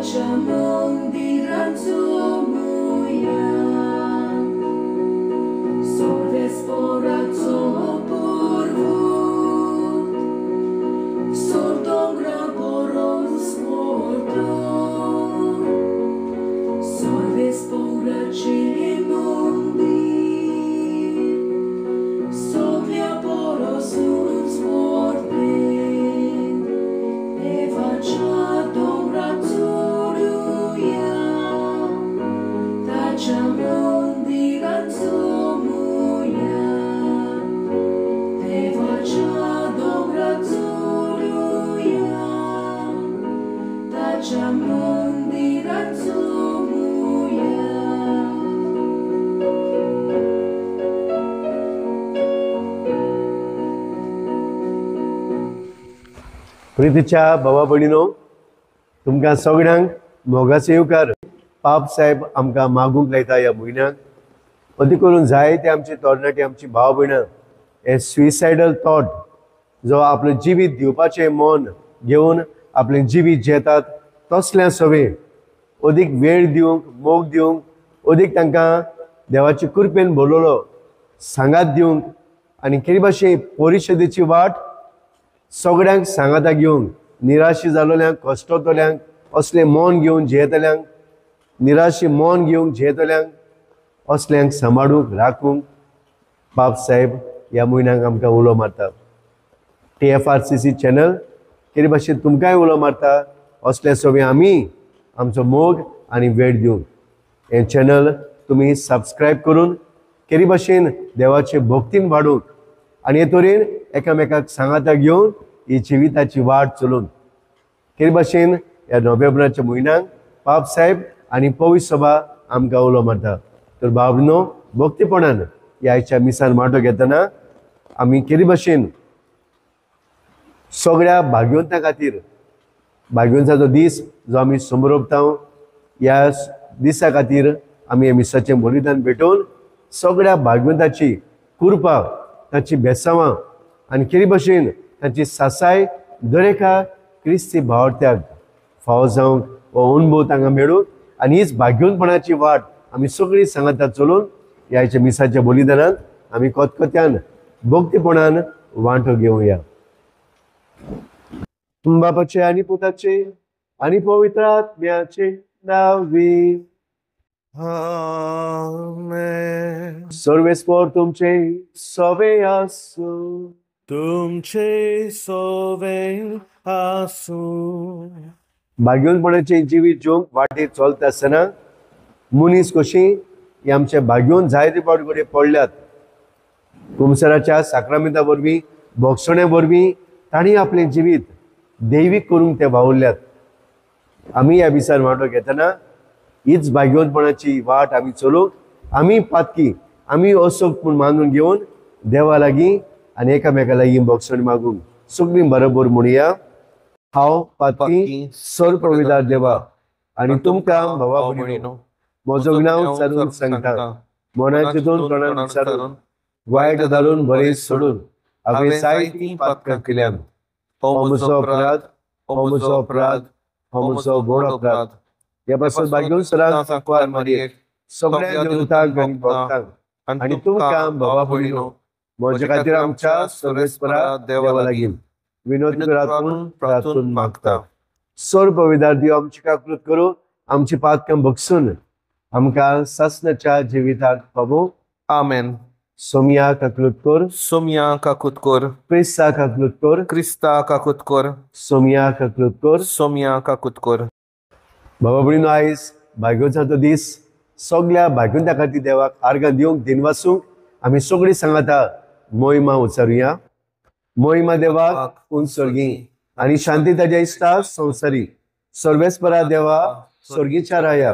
देवाच्या मंदिरान जमुया, सर्वेस्पराचो पर्वत, सोर दोंगरा परस व्हडलो, सर्वेस्पराचें मंदीर सगळ्या परस उंच व्हडलें. देवाच्या दोंगरार चडुया, ताच्या मंदिरान जमुया, देवाच्या दोंगरार चडुया, ताच्या मंदिरान जमुया. प्रितीच्या भावा भयणीनो, तुमकां सगळ्यांक मोगाचो येवकार. पाप साहेब आमकां मागूंक लायता ह्या म्हयन्याक. अदी करून जायते आमचे तरणाटे, आमची भाव भयणां हे सुइसायडल थॉट, जो आपलें जिवीत दिवपाचें मन घेवन आपलें जिवीत जेतात, तसल्या सवे अदीक वेळ दिवंक, मोग दिवंक, अदीक तांकां देवाचे कृपेन भरलेलो सांगात दिवंक आनी केरी भाशेन परिशदेची वाट सगळ्यांक सांगाता घेवन, निराशी जालोल्यांक, कश्टतल्यांक, असलें मन घेवन जियेतल्यांक, निराशी मन घेवन जियेतल्यांक, असल्यांक सांबाळूंक, राखूंक बाप साहेब ह्या म्हयन्याक आमकां उलो मारता. TFRCC channel केरी भाशेन तुमकांय उलो मारता. असल्या सगळें आमी आमचो मोग आनी वेळ दिवंक हें चॅनल तुमी सबस्क्रायब करून केरी भाशेन देवाचे भक्तीन वाडूंक आनी हे तरेन एकामेकाक सांगाता घेवन ही जिविताची वाट चलून केरी भाशेन ह्या नोव्हेंबराच्या म्हयन्याक पाप साहेब आनी पवित्र सभा आमकां उलो मारता. तर भावनो, भक्तीपणान ह्या आयच्या मिसान वांटो घेतना आमी केरी भाशेन सगळ्या भाग्यवंता खातीर, भाग्यवंताचो दीस जो आमी समरोपता, ह्या दिसा खातीर आमी ह्या मिसाचें बलिदान भेटोवन सगळ्या भाग्यवंताची कृपा, तांची बेसांवां आनी केरी भाशेन तांची सासाय दरेका क्रिस्ती भावार्थ्याक फावो जावंक हो अणभव तांकां मेळूं आनी हीच भाग्यवंतपणाची वाट आमी सगळीं सांगाता चलून ह्या आयच्या मिसाच्या बलिदानांत आमी कोतकोत्यान भक्तीपणान वांटो घेवया. बापाचे आनी पुताचे आनी पवित्र आत्म्याचे नांवी आमेन. सर्वेस्पर तुमचे सवे आसूं. तुमचे सवे आसूं. भाग्यवंतपणाचें जिवीत जिवंक वाटेर चलता आसतना मनीस कशी हे आमचे भाग्यवंत जायते फावट घडये पडल्यात. कुमसराच्या साक्रामेंता वरवीं, भोगसणे वरवीं तांणी आपलें जिवीत दैवीक करूंक ते वावुरल्यात. आमी ह्या दिसान वांटो घेतना हीच भाग्यवंतपणाची वाट आमी चलोवंक, आमी पातकी, आमी असोक म्हूण मानून घेवन देवा लागीं आनी एकामेका लागीं भोगसण मागूंक सगळीं बरोबर म्हणुया. हांव पातकी सर पवित्र देवा आनी तुमकां भावा भयणीनो म्हजो गुन्यांव चालून सांगता, मनाचे दोन तोंडान विचारून, वायट घालून बरें सोडून हांवें जायतीं पातकां केल्यात. हो म्हजो अपराध, हो म्हजो अपराध, हो म्हजो व्हड अपराध. ह्या पासून भाग्यवंत सरांक सांकवार मारयेक, सगळ्या देवतांक आनी भक्तांक आनी तुमकां भावा भयणीनो म्हजे खातीर आमच्या सर्वेस्परा देवा लागीं विनोद करातून प्रार्थून मागता. सर पवित्र देव आमची काकृत करूं, आमची पातकां बगसून आमकां सासणाच्या जिविताक पावोवं. आमेन. सोमया काकलूत कर, सोमया काकूत कर, क्रिस्ता काकलूत कर, क्रिस्ता काकूत कर, सोमया काकलूत कर, सोमया काकूत कर. बाबा भयणीनो, आयज भाग्योत्सवाचो दीस. सगळ्या भाग्यवंता खातीर देवाक आर्गां दिवंक, दिनवासूंक आमी सगळीं सांगाता मोहिमा उच्चारुया. मोहिमा देवाक उंच स्वर्गी आनी शांती ताज्या इश्टा संवसारी. सर्वेस्परा देवा, स्वर्गीच्या राया,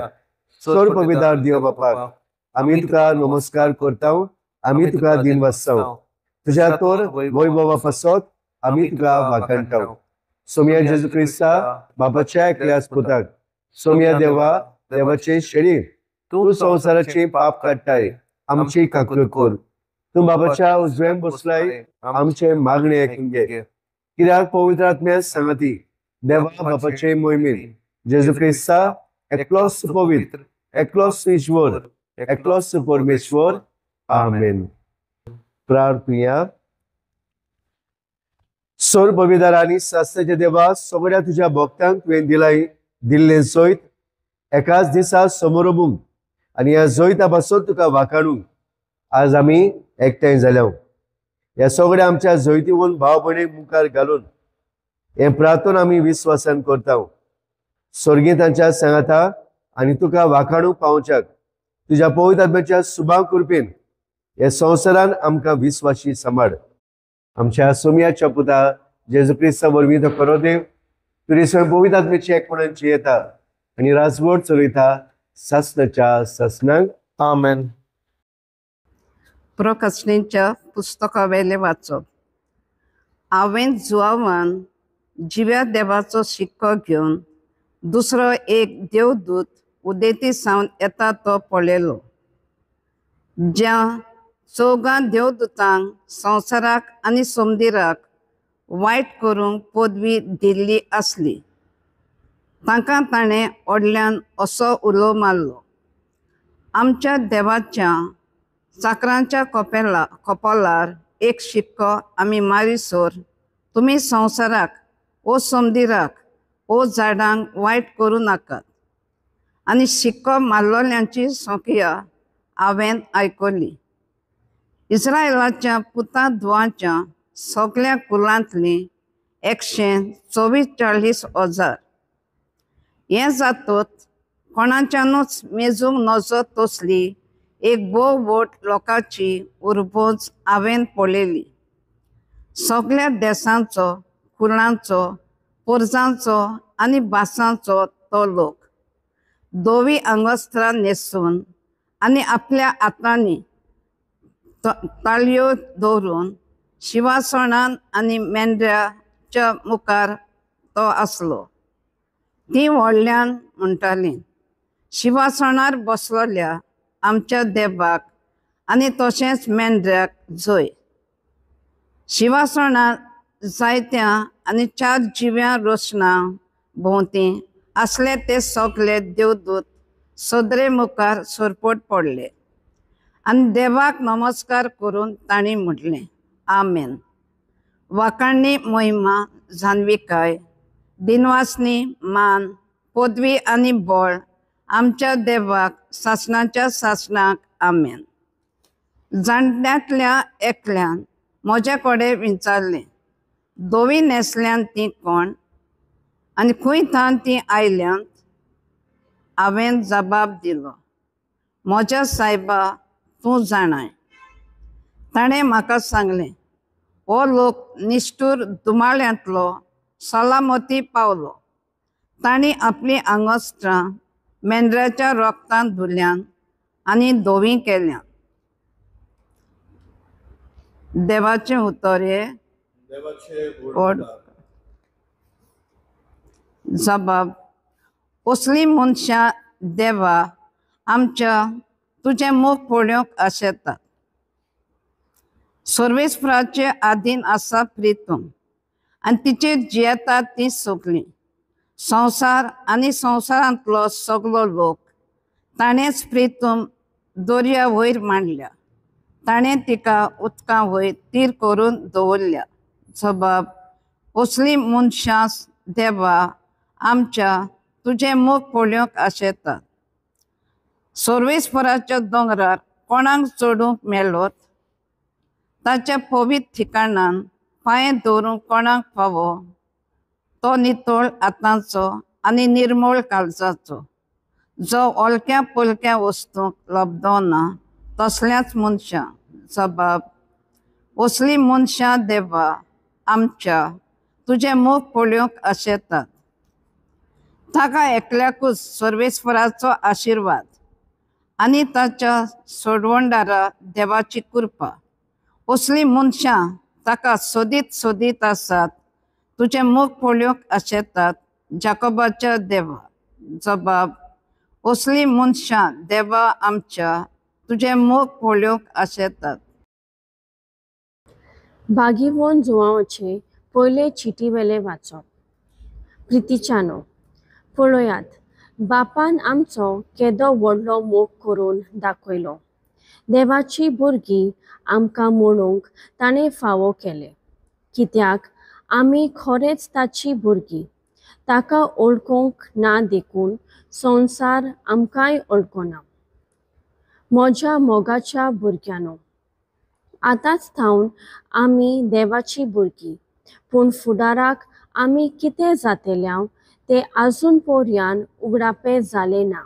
सर पवित्र देव बापाक आमी तुका नमस्कार करता, आमी तुका दिनवासता. तुज्या तोर वैभवा पासत आमी तुका वाखाणटा. सोमया जेजू क्रिस्ता बापाच्या एकल्याच पुताक, सोमया देवा, देवाचे शरीर, तूं संवसाराचे पाप काडटाय, आमची काकूट कर. तूं बाबाच्या उजव्यान बसलाय, आमचे मागणे आयकून घे. कित्याक पवित्र आत्म्या सांगाती देवा बापाचे मोहिमेन जेजू क्रिस्ता एकलोच पवित्र, एकलोच ईश्वर, एकलोच परमेश्वर. आमेन. प्रार्थुया. सोर पविदार आनी शास्त्राच्या देवा, सगळ्या तुज्या भक्तांक तुवें दिलाय दिल्लें जैत एकाच दिसा समोरबूंक आनी ह्या जैता पासून तुका वाखाणूंक आज आमी एकठांय जाल्या. ह्या सगळ्या आमच्या जैतिवंत भाव भयणीक मुखार घालून हें प्रार्थना आमी विस्वासान करता. स्वर्गीय तांच्या सांगाता आनी तुका वाखाणूंक पावच्याक तुज्या पवित्र आत्म्याच्या सुभाव कृपेन ह्या संवसारान आमकां विस्वाशी सांबाळ. आमच्या सोमयाच्या पुता जेजू क्रिस्ता वरवीं तो खरो देव तुजी स्वयं पवित्र आत्म्याची एकपणाची येता आनी राजवट चलयता सासनाच्या सासनाक. आमेन. प्रकाशणीच्या पुस्तकावेलें वाचप. हांवें जुआवान जिव्या देवाचो शिक्को घेवन दुसरो एक देवदूत उदेंती सावन येता तो पळयलो, ज्या चौगां देवदूतांक संवसाराक आनी समुद्राक वायट करूंक पदवी दिल्ली आसली. तांकां ताणें व्हडल्यान असो उलो मारलो, आमच्या देवाच्या चाकरांच्या कपोलार एक शिक्को आमी मारीसर तुमी संवसाराक ओ समुद्राक ओ झाडांक वायट करूं नाकात. आनी शिक्को मारलोल्यांची संख्या हांवें आयकली. इस्रायलाच्या पुता धुवांच्या सगळ्या कुलांतली 144,000. हें जातूत कोणाच्यानूच मेजूंक नजो तसली एक भोव व्हड लोकांची उर्बोज हांवें पळयली. सगळ्या देसांचो, कुलांचो, पोरजांचो आनी भासांचो तो लोक धवी आंगवस्त्रां न्हेसून आनी आपल्या हातांनी ताळयो दवरून शिवासणान आनी मेंढ्याच्या मुखार तो आसलो. ती व्हडल्यान म्हणटाली, शिवासणार बसलोल्या आमच्या देवाक आनी तशेंच मेंढ्याक जय. शिवासणां जायत्या आनी चार जिव्या रोशणां भोंवती आसले ते सगळे देवदूत सदरे मुखार सरपट पडले आनी देवाक नमस्कार करून तांणी म्हटलें, आमेन. वाखाणणी, महिमा, जाणविकाय, दिनवासनी, मान, पदवी आनी बळ आमच्या देवाक सासणाच्या सासणाक. आमेन. जाणट्यांतल्या एकल्यान म्हज्या कडेन विचारलें, धवी न्हेसल्यान ती कोण आनी खंय थावन ती आयल्यांत? हांवें जबाब दिलो, म्हज्या सायबा तूं जाणाय. ताणें म्हाका सांगलें, हो लोक निश्ठूर दुमाळ्यांतलो सलामती पावलो. तांणी आपलीं आंगवस्त्रां मेंढ्याच्या रोगतान धुल्यान आनी धवीं केल्यान. देवाचें उतर हें व्हड जबाब. असलीं मनशां देवा आमच्या तुजें मुख पळोवंक आशेतात. सर्वेस्पराचे आधीन आसा प्रितम आनी तिचेर जियेतात ती सगळीं. संवसार आनी संवसारांतलो सगळो लोक ताणेंच प्रितम दर्या वयर मांडल्या. ताणें तिका उदकां वयर तीर करून दवरल्या. जबाब. असलीं मनशां देवा आमच्या तुजें मुख पळोवंक आशेतात. सर्वेस्पराच्या दोंगरार कोणाक चडूंक मेळत? ताच्या पवित्र ठिकाणान पांय दवरूंक कोणाक फावो? तो नितळ हातांचो आनी निर्मळ काळजाचो, जो ओलक्या पोलक्या वस्तूंक लब्दना तसल्याच मनशां. जबाब. असलीं मनशां देवा आमच्या तुजें मुख पळोवंक आशेतात. ताका एकल्याकूच सर्वेस्पराचो आशिर्वाद आनी ताच्या सोडवणदारा देवाची कृपा. असलीं मनशां ताका सोदीत सोदीत आसात, तुजें मुख पळोवंक आशेतात जाकोबाच्या देवा. जबाब. असलीं मनशां देवा आमच्या तुजें मुख पळोवंक आशेतात. भागीवोन जुवांवचे पयले चिटी वेले वाचप. प्रितीच्यानो, पळयात, बापान आमचो केदो व्हडलो मोग करून दाखयलो। देवाची भुरगीं आमकां म्हणूंक ताणें फावो केलें, कित्याक आमी खरेंच ताची भुरगीं। ताका ओळखूंक ना देखून संवसार आमकांय ओळखना। म्हज्या मोगाच्या भुरग्यांनो, आतांच थावन आमी देवाची भुरगीं, पूण फुडाराक आमी कितें जातले तें आजून पर्यान उगडापें जालें ना।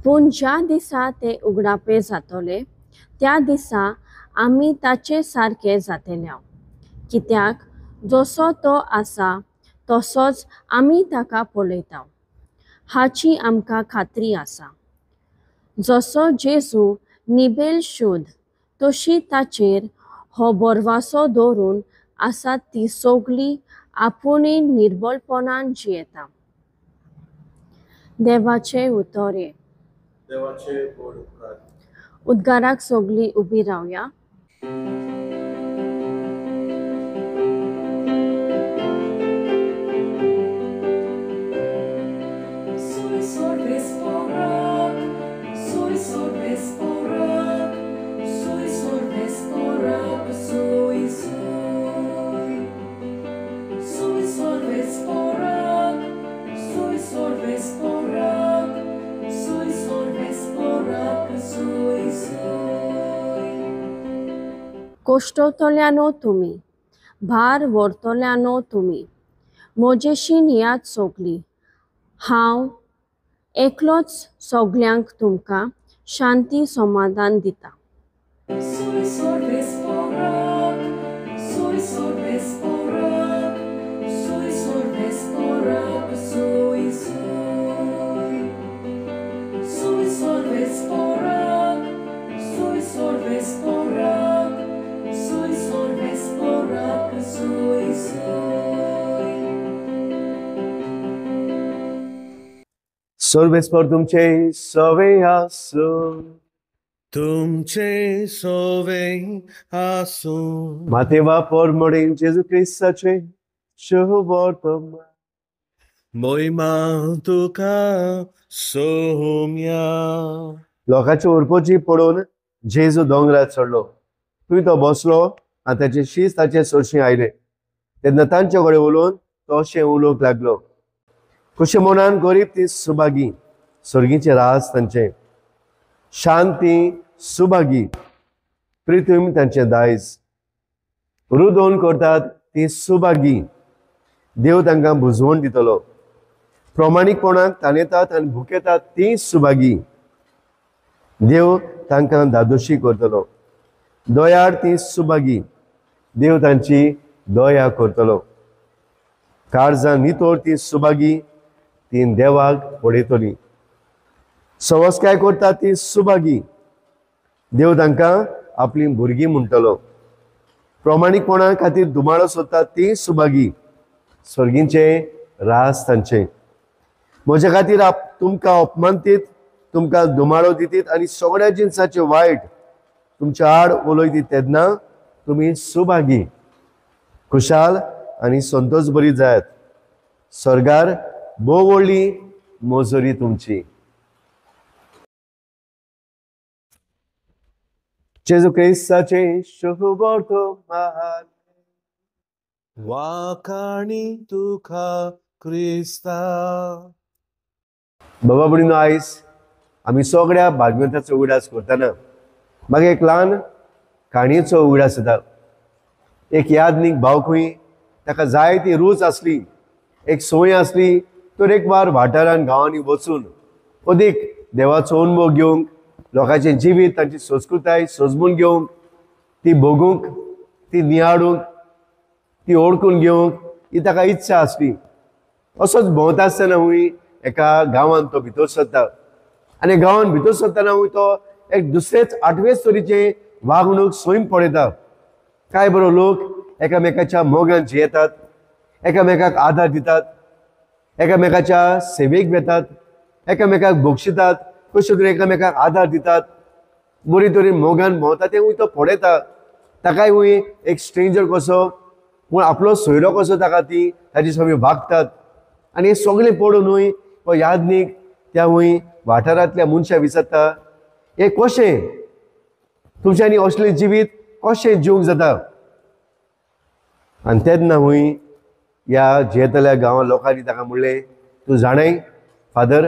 पूण ज्या दिसा तें उगडापें जातलें त्या दिसा आमी ताचे सारके जातले, कित्याक जसो तो आसा तसोच आमी ताका पळयता हाची आमकां खात्री आसा। जसो जेजू निबेल शुद्ध तशी ताचेर हो बरवासो दवरून आसा ती सगळी आपुणी निर्बलपणान जियेता। देवाचे उतर हें। देवाचे व्हड उपकार। उद्गाराक सगळी उबी रावया। कश्टतल्यानो तुमी, भार व्हरतल्यानो तुमी, म्हजेशीन याद सगली, हांव एकलोच सगल्यांक तुमकां शांती समाधान दिता। सर्वेस्पर तुमचे सवे आसूं, तुमचे सवे आसूं। मातेवा परमडेन जेजू क्रिस्ताचे शुभवर्तमान। मोहिमा तुका सोम्या। लोकांची उरपोची पळोवन जेजू दोंगरार चडलो, थंय तो बसलो आनी ताचे शीस ताचे सरशीं आयले। तेन्ना तांचे कडेन उलोवन तो अशें उलोवंक लागलो, कशें मनान गरीब ती सुभागी, सर्गीचे राज तांचे, शांती सुभागी, प्रिथ्वी तांचे दायज, रुदोन करतात ती सुभागी, देव तांकां बुजवण दितलो, प्रमाणीकपणाक ताणेतात आनी भुकेतात ती सुभागी, देव तांकां धादोशी करतलो, दयाळ ती सुभागी, देव तांची दया करतलो, काळजां नितळ ती सुभागी, ती देवाक पळयतली, सवसकाय करता ती सुभागी, देव तांकां आपली भुरगीं म्हणटलो, प्रमाणीकपणा खातीर धुमाळो सोदता ती सुभागी, सर्गींचे राज तांचे। म्हज्या खातीर तुमकां अपमानतीत, तुमकां धुमाळो दितीत आनी सगळ्या जिनसाचे वायट तुमच्या आड उलयतीत तेन्ना तुमी सुभागी, खुशाल आनी संतोष बरी जायात। सर्गार भोव व्हडली मजुरी तुमची। जेजू क्रिस्ताचे शुभवर्तमान। वाखाणी तुका क्रिस्ता। बाबा भयणीनो, आयज आमी सगळ्या भागवताचो उगडास करतना म्हाका एक ल्हान काणयेचो उगडास येता। एक यादनीक भाव खंय ताका जाय ती रूच आसली, एक संवय आसली, तर एक वार वाठारान गांवांनी वचून अदीक देवाचो अनुभव घेवंक, लोकांचें जिवीत तांची संस्कृताय सोजमून घेवंक, ती भोगूंक, ती नियाळूंक, ती ओळखून घेवंक ही ताका इत्सा आसली। असोच भोंवता आसतना हूंय एका गांवांत तो भितर सरता आनी गांवांत भितर सरतना हूंय तो एक दुसरेच आठवेच तरेचे वागणूक सैम पळयता। काय बरो लोक एकामेकाच्या मोगान जियेतात, एकामेकाक आदार दितात, एकामेकाच्या सेवेक वेतात, एकामेकाक बक्षितात, कशे तरेन एकामेकाक आदार दितात, बरी तरेन मोगान भोंवता तें तो पळयता। ताकाय हूंय एक स्ट्रेंजर कसो पूण आपलो सोयरो कसो ताका ती ताची सगळी वागतात। आनी हें सगळें पळोवनूय हो याज्ञीक त्या वंय वाठारांतल्या मनशां विचारता, हें कशें तुमच्यांनी असलें जिवीत कशें जिवंक जाता? आनी तेन्ना हूंय ह्या जियेतल्या गांवां लोकांनी ताका म्हणलें, तूं जाणाय फादर,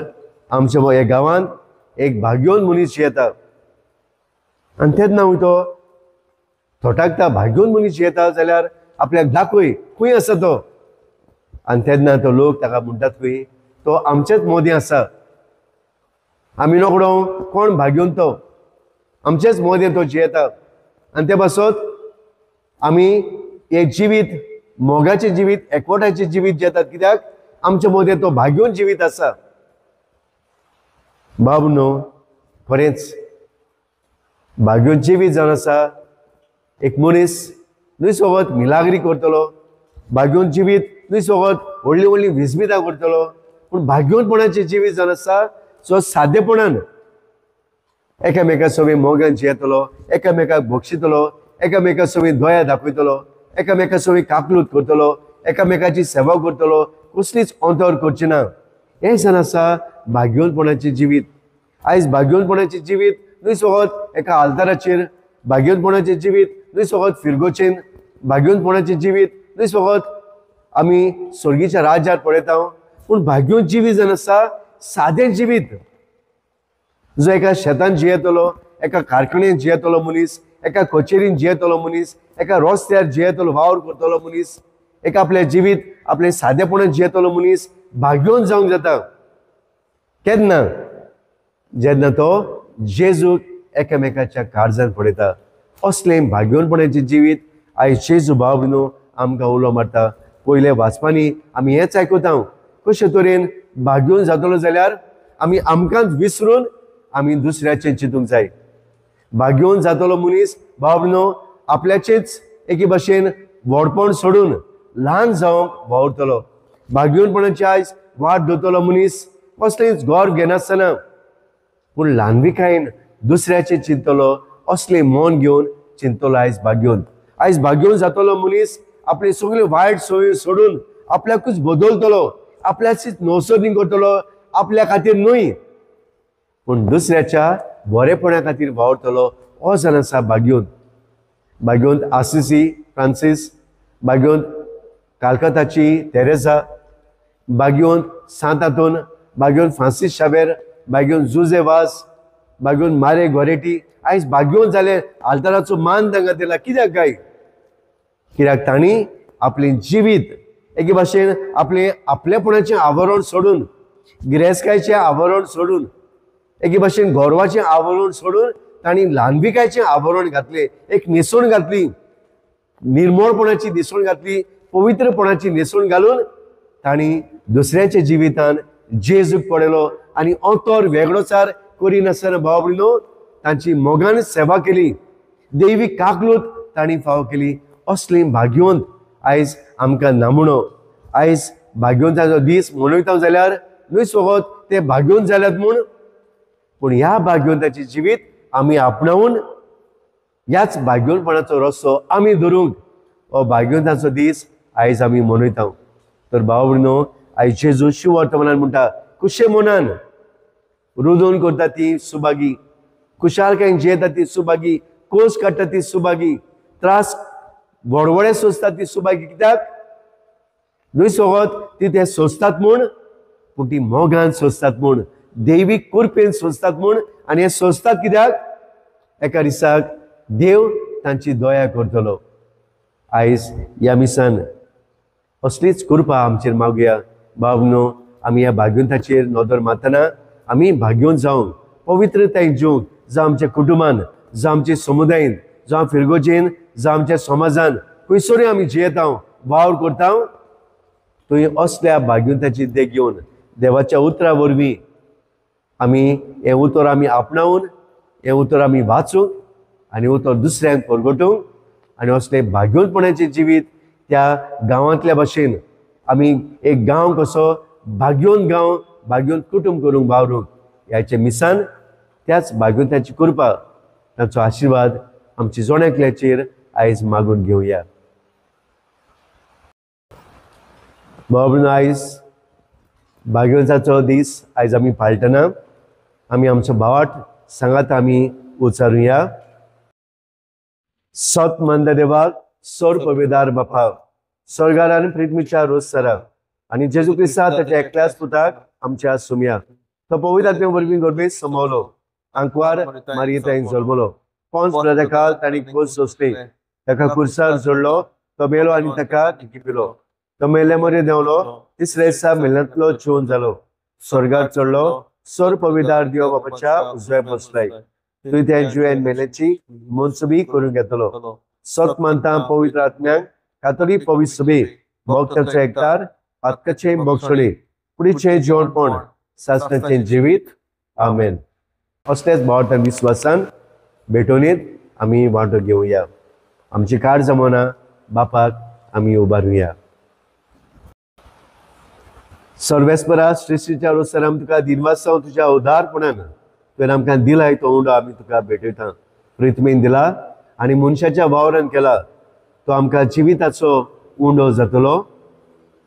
आमच्या ह्या गांवांत एक भाग्योन मनीस जियेता। आनी तेन्ना हूंय तो थोटाकता, भाग्योन मनीस जियेता जाल्यार आपल्याक दाखय खंय आसा तो। आनी तेन्ना तो लोक ताका म्हणटात खंय तो आमचेच मोदें आसा, आमी नोकडो कोण भाग्योन तो, आमचेच मोदें तो जियेता। आनी ते पासत आमी एक जिवीत मोगाचें जिवीत एकवटाचें जिवीत जियेतात, कित्याक आमचे मदें तो भाग्योन जिवीत आसा। बाब न्हू, खरेंच भाग्योन जिवीत जावन आसा एक मनीस न्हय सोगत मिलाग्री करतलो, भाग्योन जिवीत न्हय सोगत व्हडलीं व्हडलीं विस्मितां करतलो, पूण भाग्योनपणाचें जिवीत जावन आसा जो सादेपणान एकामेका सवी मोगान जियेतलो, एकामेकाक बक्षितलो, एकामेका सवी दया दाखयतलो, एकामेका सवी काकलूत करतलो, एकामेकाची सेवा करतलो, कसलीच अंतर करची ना। हें जावन आसा भाग्योनपणाचें जिवीत। आयज भाग्योनपणाचें जिवीत न्हय सोगत एका आल्ताराचेर, भाग्योनपणाचें जिवीत न्हय सोगत फिरगोचेन, भाग्योनपणाचें जिवीत न्हय सोगत आमी स्वर्गीच्या राज्यार पळयता, पूण भाग्योन जिवीत जावन आसा सादें जिवीत, जो एका शेतान जियेतलो, एका कारखान्यान जियेतलो मनीस, एका कचेरीन जियेतलो मनीस, एका रस्त्यार जियेतलो वावर करतलो मनीस, एका आपलें जिवीत आपलें सादेपणान जियेतलो मनीस भाग्योन जावंक जाता। केन्ना? जेन्ना तो जेजूक एकामेकाच्या काळजान पळयता। असलें भाग्योनपणाचें जिवीत आयज जेजू भाव न्हू आमकां उलो मारता। पयले वाचपांनी आमी हेंच आयकता, कशे तरेन भाग्योन जातलो जाल्यार आमी आमकांच विसरून आमी दुसऱ्याचें चिंतूंक जाय। भाग्योन जातलो मनीस भाव न्हू आपल्याचेच एके भाशेन व्हडपण सोडून ल्हान जावंक वावुरतलो। भाग्योनपणाची आयज वाट धरतलो मनीस कसलेंच गर्व घेनासतना पूण ल्हानविकायेन दुसऱ्याचें चिंतलो, असलें मन घेवन चिंतलो आयज भाग्योन। आयज भाग्योन जातलो मनीस आपले सगळे वायट संवय सोडून आपल्याकूच बदलतलो, आपल्याचीच नवसरणी करतलो, आपल्या खातीर न्हय पूण दुसऱ्याच्या बरेपणा खातीर वावुरतलो। हो जावन आसा भाग्योन। भाग्योन आसिसी फ्रांसीस, भाग्योन कालकताची तेरेजा, भाग्योन सांत आंतोन, भाग्योन फ्रांसीस शावेर, भाग्योन जुजे वास, भाग्योन मारे गोरेटी। आयज भाग्योन जाले आल्ताराचो मान तांकां दिला। कित्याक काय? कित्याक तांणी आपलें जिवीत एके भाशेन आपलें आपलेपणाचें आवरण सोडून, गिरेस्तकायेचें आवरण सोडून, एके भाशेन गोरवाचें आवरण सोडून तांणी ल्हानविकायेचें आवरण घातलें, एक न्हेसवण घातली, निर्मळपणाची न्हेसवण घातली, पवित्रपणाची न्हेसवण घालून तांणी दुसऱ्याच्या जिवितान जेजूक पळयलो आनी अंतर वेगळोचार करिनासतना भाव भयणीनो तांची मोगान सेवा केली, देवी काकलूत तांणी फावो केली। असली भाग्यवंत आयज आमकां नामणो। आयज भाग्यवंताचो दीस मनयता जाल्यार न्हय सोगत ते भाग्यवंत जाल्यात म्हूण, पूण ह्या भाग्यवंताचें जिवीत आमी आपणावन ह्याच भाग्यवंतपणाचो रस्तो आमी धरूंक हो भाग्यवंताचो दीस आयज आमी मनयता। तर भाव भयणीनो आयज जेजू शिववर्तमानान म्हणटा, कुशे मनान रुदून करता ती सुभागी, खुशालकायेन जियेता ती सुभागी, कोस काडटा ती सुभागी, त्रास वडवडे सोंसता ती सुभागी। कित्याक न्हय सोगत ती ते सोंसतात म्हूण, पूण ती मोगान सोंसतात म्हूण, दैवीक कृपेन सोंसतात म्हूण। आनी हे सोंसतात कित्याक? एका दिसाक देव तांची दया करतलो। आयज ह्या मिसान असलीच कृपा आमचेर मागुया। बाबनो आमी ह्या भाग्यवंताचेर नदर मारतना आमी भाग्यवंत जावंक, पवित्रतायेन जिवंक, जावं आमच्या कुटुंबान, जावं आमच्या समुदायेन, जावं फिरगोजेन, जावं आमच्या समाजान, खंयसरूय आमी जियेता वावर करता, थंय असल्या भाग्यवंताची देख घेवन देवाच्या उतरा वरवीं आमी हें उतर आमी आपणावन, हें उतर आमी वाचूंक आनी उतर दुसऱ्यांक परगटूंक आनी असलें भाग्यवंतपणाचें जिवीत त्या गांवांतल्या भाशेन आमी एक गांव कसो भाग्यवंत गांव, भाग्यवंत कुटुंब करूंक वावरूंक ह्याचे मिसान त्याच भाग्यवंताची कृपा, ताचो आशिर्वाद आमच्या जोण्याकल्याचेर आयज मागून घेवया। बाबा आयज भाग्यवंताचो दीस आयज आमी पाळटना आमी आमचो भावाट सांगात आमी उचारुया। सत मंद देवाक सोर पवेदार बापा स्वर्गार आनी पृथ्वीच्या रोजसरा आनी जेजू क्रिस्ता ताच्या एकल्याच पुताक आमच्या सुमया तो पवित्र आत्म्या वरवीं गर्भेंत समवलो, आंकवार मारयेताईन जल्मलो, पोंस पिलाताकाल तांणी खोस सोंसली, ताका कुर्सार जोडलो, तो मेलो आनी ताका पिलो, तो मेल्ल्या मरे देंवलो, तिसऱ्या दिसा मेल्ल्यांतलो जिवन जालो, स्वर्गार चडलो, सोर पविदार देव बापाच्या उजव्या बसलाय, तुवें त्या जिव्यान मेल्याची मनसुबी करून घेतलो। सत मानता पवित्र आत्म्यांक कातोलीक पवित्र सभे भक्तांचो एकतार पातकाचें भोगसणे कुडीचें जेवणपण सासणाचें जिवीत आमेन। असलेच भावार्थान विस्वासान भेटवणीत आमी वांटो घेवया। आमची कार जमना बापाक आमी उबारुया। सर्वेस्परा श्रेष्ठीच्या रोसर आमी तुका दिनवास तुज्या उदारपणान तुवें आमकां दिलाय तो उंडो आमी तुका भेटयता। प्रितमेन दिला आनी मनशाच्या वावरान केला तो आमकां जिविताचो उंडो जातलो।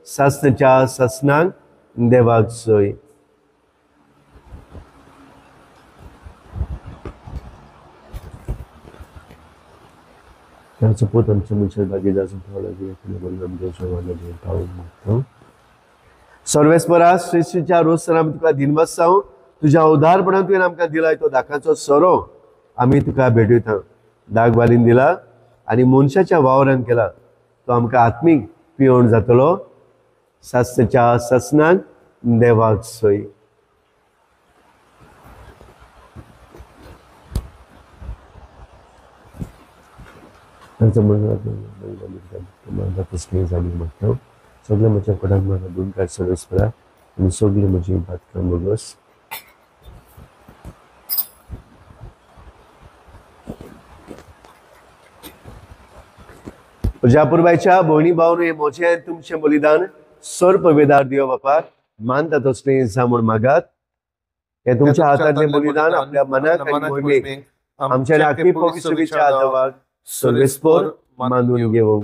सासणाच्या सासणाक देवाक सोय। ताचो पूत आमचो मनशां भागी जावचो। सर्वेस्परा श्रेष्ठीच्या रोसर आमी तुका दिनवास तुज्या उदारपणान तुवें आमकां दिलाय तो दाखाचो सोरो आमी तुका भेटयता। दाग बालीन दिला आनी मनशाच्या वावरान केला तो आमकां आत्मीक पिवण जातलो। सासणाच्या सासणाक देवाक सोय। सगळे म्हज्या कोणाक म्हाका दोन कांय सर्वेस्परा आनी सगळी म्हजी बातकां बोगस। म्हज्या पुरबायच्या भयणी भावन हे म्हजें आनी तुमचें बलिदान सर पवेदार देव बापाक मानता तसलें जावं म्हूण मागात। हें तुमच्या हातांतलें बलिदान आपल्या मनाक आनी मोहिमेक आमच्या राखी पवित्र सभेच्या आदावाक सर्वेस्पर मानून घेवं।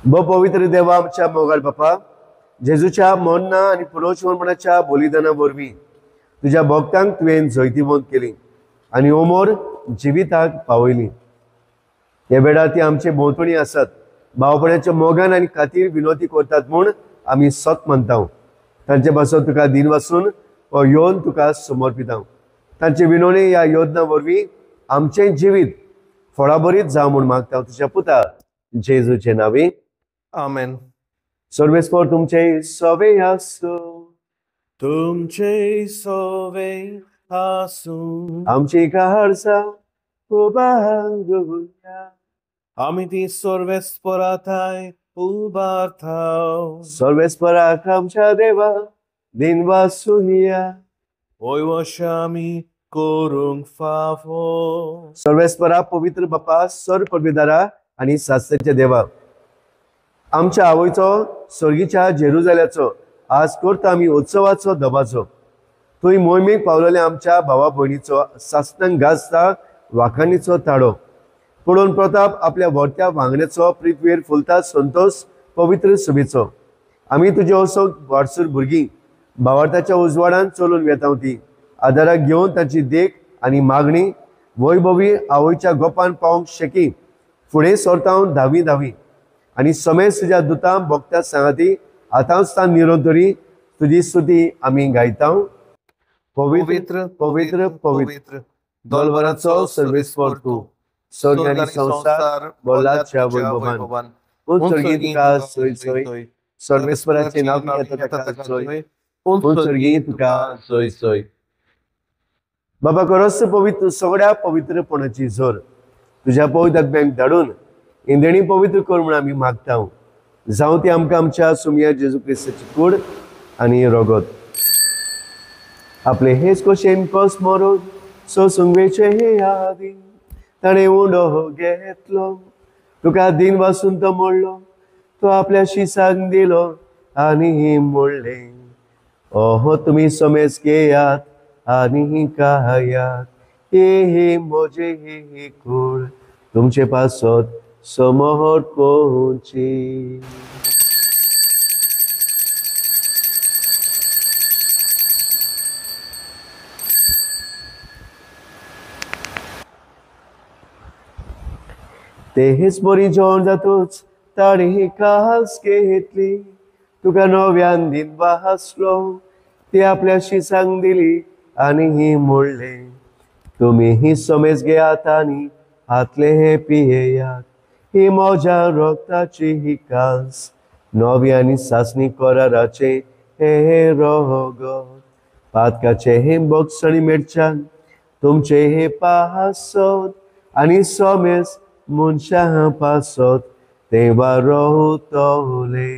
भो पवित्र देवा आमच्या मोगाळ बापा, जेजूच्या मरणा आनी पुनर्जीवनपणाच्या बलिदाना वरवीं तुज्या भक्तांक तुवें जैतिवंत केली आनी अमर जिविताक पावयली। हे वेळार ती आमचे भोंवतणी आसात, भावपणाच्या मोगान आनी खातीर विनोती करतात म्हूण आमी सत मानता। तांचे पासत तुका दिन वासून हो येवन तुका समर्पिता। तांचे विनोणी ह्या योजना वरवीं आमचें जिवीत फळाभरीत जावं म्हूण मागता तुज्या पुता जेजूचे नांवी आमेन। सर्वेस्पर तुमचे सवे आसूं, तुमचे सवे आसूं, आमची काळजां उबारुया, आमी ती सर्वेस्पराथाय उबारता। सर्वेस्पराक आमच्या देवा दिनवासुया, वयवश आमी करूंक फावो। सर्वेस्परा पवित्र बापा सर पदवीदारा आनी सासणाच्या देवा, आमच्या आवयचो स्वर्गीच्या जेरुजाल्याचो आज करता आमी उत्सवाचो दबाचो। थंय मोहिमेक पावलेल्या आमच्या भावा भयणीचो सासणांक गाजता वाखाणीचो ताळो पळोवन प्रताप आपल्या व्हरत्या वांगड्याचो पृथ्वीर फुलता संतोष पवित्र सभेचो। आमी तुजे असो वारसूर भुरगीं भावार्थाच्या उजवाडान चलून वेता ती आदाराक घेवन तांची देख आनी मागणी वैभवी आवयच्या गोपान पावंक शकी फुडें सरता धावी धावी आनी समेस्त तुज्या दुतां भोगता सांगाती आतांच तां निरंतरी तुजी स्तुती आमी गायता। पवित्र पवित्र पवित्र दोलभराचो सर्वेस्पर तूं, स्वर्ग आनी संवसार भरला वैभवान। उंच स्वर्गी तुका सोय सोय, सर्वेस्पराचें नांव घेता ताका सोय, उंच स्वर्गी तुका सोय सोय। बाबा खरोच पवित्र सगळ्या पवित्रपणाची जोर तुज्या पवित्र आत्म्याक धाडून इंदणी पवित्र कर म्हूण आमी मागता। जावं ती आमकां आमच्या सुमया जेजू क्रिस्ताची कूड आनी रगत आपले हेच कशेन कस मरून सोसूंक वेचे हे यादी ताणें उंडो घेतलो, तुका दिन वासून तो मोडलो, तो आपल्या शिसाक दिलो आनी मोडलें ओहो तुमी समेज घेयात आनी खायात, हे म्हजें हे कूड तुमचे पासत समोर पोवची। ते हेच बरी जेवण जातूच ताणी ही कास घेतली तुका नव्यान दिन वासलो ती आपल्याशी सांग दिली आनी ही म्हणले तुमी ही समेज घेयात आनी हातले हे पियेयात ही म्हज्या रक्ताची ही कास नवी आनी सासणी कराराचे हे रगत पातकाचे हे बोगसणी मेरच्यान तुमचे हे पासत आनी समेज मनशां पासत तेवा रोवतले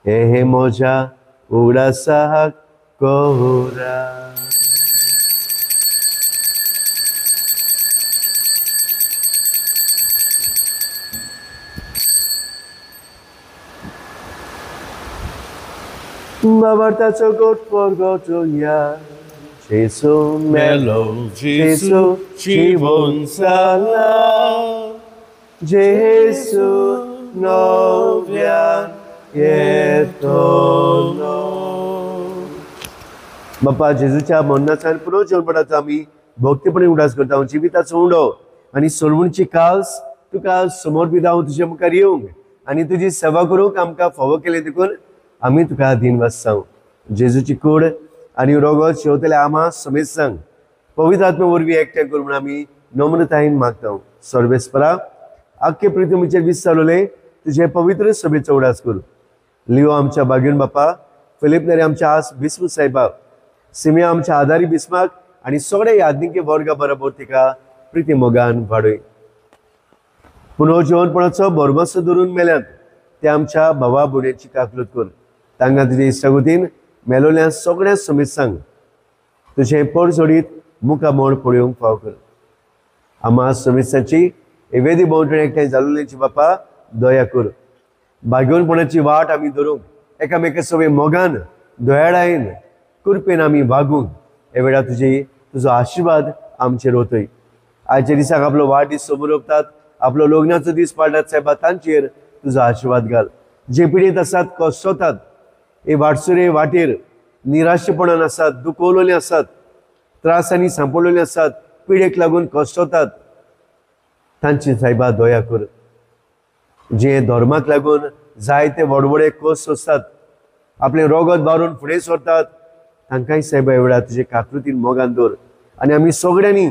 हे हे म्हज्या उगडासाक करा. बाबार्थाचो गोट परगटोया जेसू मेलो जेसू जिवोन जाला जेसू नव्यान येतलो. बापा जेजूच्या मरणाचो आनी पुनर्जन्मपणाचो आमी भक्तीपणे उडास करता. जिविताचो उंडो आनी सोडवणची कास तुका समर्पित हांव तुजे मुखार येवंक आनी तुजी सेवा करूंक आमकां फावो केलें देखून आमी तुका दीन वाचता. जेजूची कूड आनी रोगत शेवतले आमा समेत सांग पवित्र आत्मे वरवीं एकठांय कर म्हूण आमी नम्रतायेन मागता. सर्वेस्परा आख्खे पृथ्वीचेर विस्तारले तुजे पवित्र सभेचो उडास करूं. लिओ आमच्या बागेन बापा, फिलीप नेरी आमच्या आस बिस्म साहेबा, सिमिया आमच्या आदारी बिस्माक आनी सगळे यादनिके वर्गा बरोबर तिका प्रिती मोगान वाडय. पुनर्जीवनपणाचो भरमसो धरून मेल्यात ते आमच्या भावा भुरग्यांची काकलूत कर. तांकां तुजे इश्टागतीन मेलोल्या सगळ्या समेत सांग तुजें पडजोडीत मुखामोड पळोवंक फाव कर. आमा समेस्तांची वेदी भोंवतणी एकठांय जाल्ल्याची बापा दया कर. भाग्यवनपणाची वाट आमी धरूंक एकामेका सगळे मोगान दयाळायेन कृपेन आमी वागूंक हे वेळार तुजी तुजो आशिर्वाद आमचेर वतय. आयच्या दिसाक आपलो वाडदीस समोर आपलो लग्नाचो दीस पाळटात साहेबा तांचेर तुजो आशिर्वाद घाल. जे पिडेंत आसात कश्टतात हे वाटसुरे वाटेर निराशेपणान आसात, दुखवलेले आसात, त्रासांनी सांपडलेले आसात, पिडेक लागून कश्टतात तांची साहेबा दया कर. जे धर्माक लागून जायते व्हड व्हडे कश्ट सोंसतात, आपले रोगत बारून फुडें सरतात तांकांय साहेबा वेळार तुजे काकृतीन मोगान दवर आनी आमी सगळ्यांनी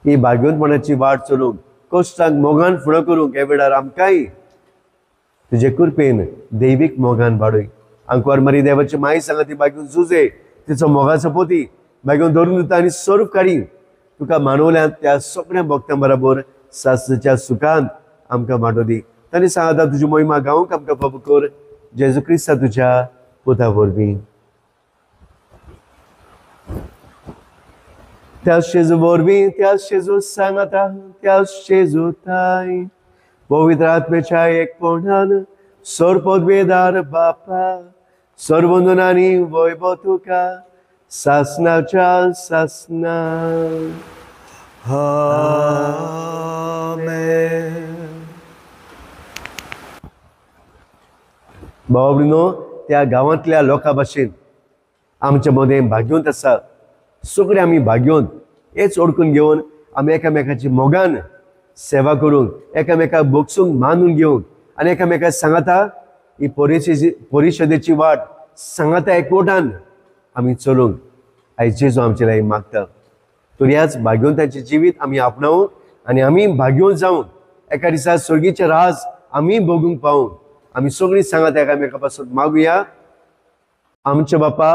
ही भाग्यवंतपणाची वाट चलूंक कश्टांक मोगान फुडें करूंक ह्या वेळार आमकांय तुजे कृपेन दैवीक मोगान वाडय. आंकवार मारी देवाची माई सांगा ती बागेवन जुजे तिचो मोगाचो पोती बागेवन धरून दिता आनी स्वरूप काडी तुका मानवल्यांत त्या सगळ्या भक्तां बरोबर सासच्या सुखांत आमकां वांटो दी. तांणी सांगता तुजी मोहिमा गावंक आमकां फावो कर जेजू क्रिस्ता तुज्या पुता वरवीं. त्या शेजू वरवीं त्या शेजू सांगता त्या शेजू ताई पवित्र आत्म्याच्या एकपणान सर्वपदवेदार बापा सर्वंदनानी वैभव तुका सासनाच्या सासना. आमेन. भावा भयणीनो, त्या गांवांतल्या लोकां भाशेन आमच्या मदें भाग्यवंत आसा. सगळे आमी भाग्यवंत हेच ओळखून घेवन आमी एकामेकाची मोगान सेवा करूंक एकामेकाक बोगसूंक मानून घेवंक आनी एकामेकाक सांगाता ही परिशदेची वाट सांगाता एकवटान आमी चलूंक आयज जेजू आमचे लागीं मागता. तर ह्याच भाग्यवंताचें जिवीत आमी आपणावंक आनी आमी भाग्यवंत जावंक एका दिसा स्वर्गीचें राज आमी भोगूंक पावूंक आमी सगळीं सांगाता एकामेका पासून मागुया. आमच्या बापा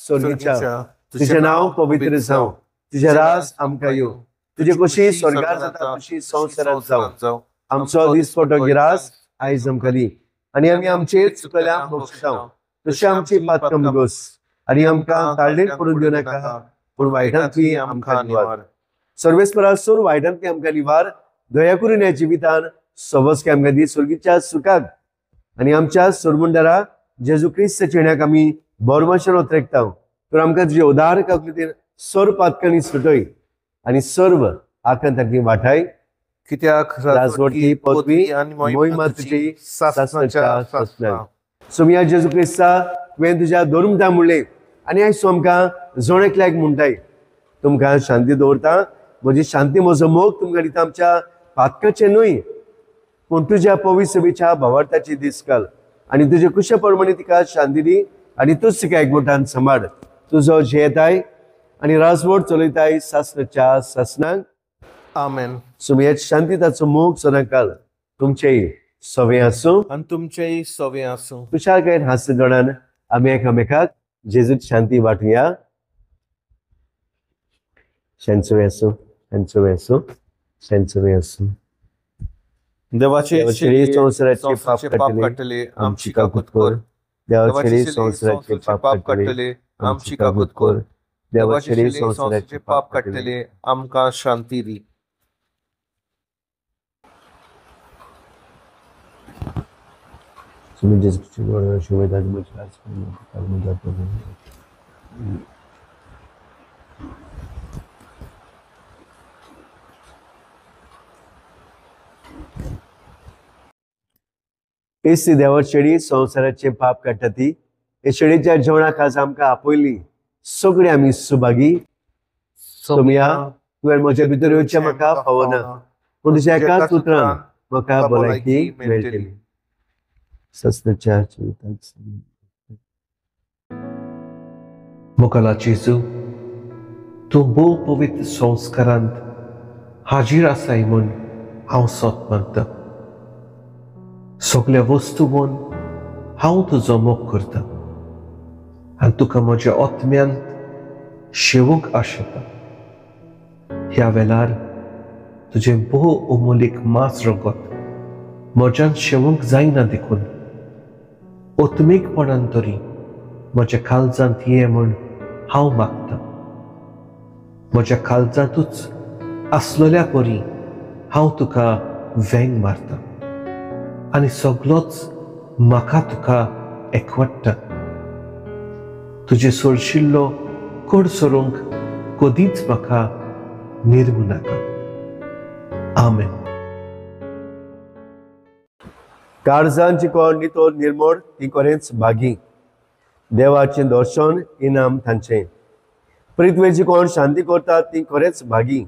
स्वर्गीच्या, तुजें नांव पवित्र जावं, तुजें राज आमकां येवं, तुजे कशी स्वर्गार जाता तशी संवसारांत जावं. आमचो दिसपटो गिरास आयज आमकां दी आनी आमी आमचे चुकल्या बक्षिता तशी आमची पातकां भोगस आनी आमकां ताळणेर पडून दिवं नाका पूण वायटांतली आमकां निवार. सर्वेस्परा सोर वायटांतली आमकां निवार. दया करून ह्या जिवितान सवस्के आमकां दी स्वर्गीच्या सुखाक आनी आमच्या सोरमुंडारा जेजू क्रिस्त चेण्याक आमी बोरमाशेन ओतरेकता. तर आमकां तुजे उदार काकुळटेन सर्व पातकांनी सुटय आनी सर्व आकांतांतली वाठाय. कित्याक राजवटी पदवी आनी मोहिमा तुजी सासणाच्या सासणा. सोमिया जेजू क्रिस्ता तुवें तुज्या धर्मता म्हणलें आनी आयज तूं आमकां जण एकल्याक म्हणटाय तुमकां शांती दवरता, म्हजी शांती म्हजो मोग तुमकां दिता. आमच्या पातकाचें न्हय पूण तुज्या पवित्र भावार्थाची दीस घाल आनी तुजे कुशे प्रमाणे तिका शांती दी आनी तूच तिका एकमोठान सांबाळ. तुजो जियेताय आनी राजवट चलयताय सासणाच्या सासणाक. आमेन. सुमयेत शांती ताचो मोग सदांकाल तुमचेय सवे आसूं आनी तुमचेय सवे आसूं. खुशालकायेन हास्य दोणान आमी एकामेकाक जेजूत शांती वांटुया. शांत आसूं, शांत आसूं, शांत आसूं. देवाचे संवसाराचे पाप काडटले आमची काकूत कर. देवाचे संवसाराचे पाप काडटले आमची काकूत कर. देवाचे संवसाराचे पाप काडटले आमकां शांती दी. क्रिस्ती देवा शेळी संवसाराचे पाप काडटा ती हे शेळीच्या जेवणाक आज आमकां आपयली. सगळीं आमी सुभागी. सोमया, तुवें म्हज्या भितर येवचें म्हाका फावना, पूण तुज्या एकाच उतरान म्हाका भलायकी मेळटली. सस्नाच्या मोगाला जेजू, तूं भोव पवित्र संस्कारांत हाजीर आसाय म्हूण हांव सोत मानता. सगल्या वस्तू म्हूण हांव तुजो मोग करता आनी तुका म्हज्या आत्म्यांत शेवूंक आशेता. ह्या वेळार तुजें भोव अमोलीक मांस रगत म्हज्यान शेवूंक जायना देखून आत्मीकपणान तरी म्हज्या काळजांत ये म्हूण हांव मागता. म्हज्या काळजांतूच आसलेल्या परी हांव तुका वेंग मारता आनी सगलोच म्हाका तुका एकवट्टा. तुजें सोडशिल्लो कोड सरूंक कदींच म्हाका निर्मू नाका. आमेन. काळजांची कोण नितळ निर्मोड ती कोरेंच भागी. देवाचें दर्शन इनाम तांचें. पृथ्वेची कोण शांती करतात ती खरेंच भागी.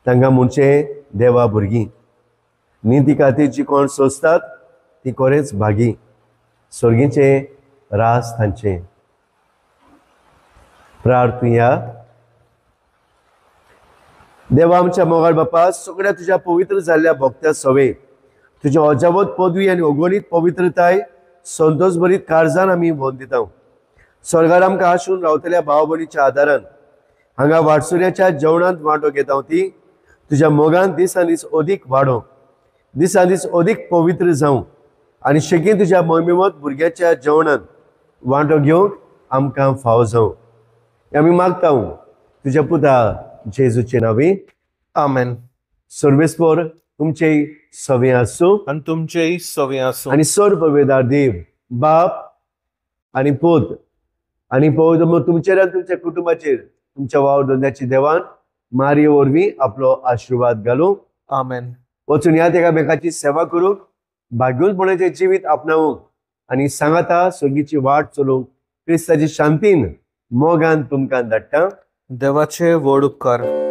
तांकां म्हणचें देवा भुरगीं. निती खातीर जी कोण सोंसतात ती खरेंच भागी. सर्गीचें रास तांचें. प्रार्थुया. देवा आमच्या मोगाळ बापा, सगळ्या तुज्या पवित्र जाल्ल्या भक्त्या सवे तुज्या अजावत पदवी आनी अगणीत पवित्रताय संतोष भरीत काळजान आमी भोवन दिता. स्वर्गार आमकां आसून रावतल्या भाव भयणीच्या आदारान हांगा वाटसुऱ्याच्या जेवणांत वांटो घेता ती तुज्या मोगान दिसान दीस अदीक वाडो, दिसान दीस अदीक पवित्र जावं आनी शेकीन तुज्या मोहिमेवत भुरग्याच्या जेवणांत वांटो घेवंक आमकां फावो जावं. आमी मागता तुज्या पुता जेजूचे नांवी. आमेन. सर्वेस्पर तुमचेय सवे आसूं आनी तुमचेय सवे आसूं. आनी सर्व देव बाप आनी पूत आनी पवित्र तुमचेर आनी तुमच्या कुटुंबाचेर तुमच्या वावर धंद्याची देवान मारिये वरवीं आपलो आशिर्वाद घालूं. आमेन. वचून ह्या एकामेकाची सेवा करूंक, भाग्योपणाचें जिवीत आपणावंक आनी सांगाता सर्गीची वाट चलोवंक क्रिस्ताची शांतीन मोगान तुमकां धाडटा. देवाचे व्हड उपकार.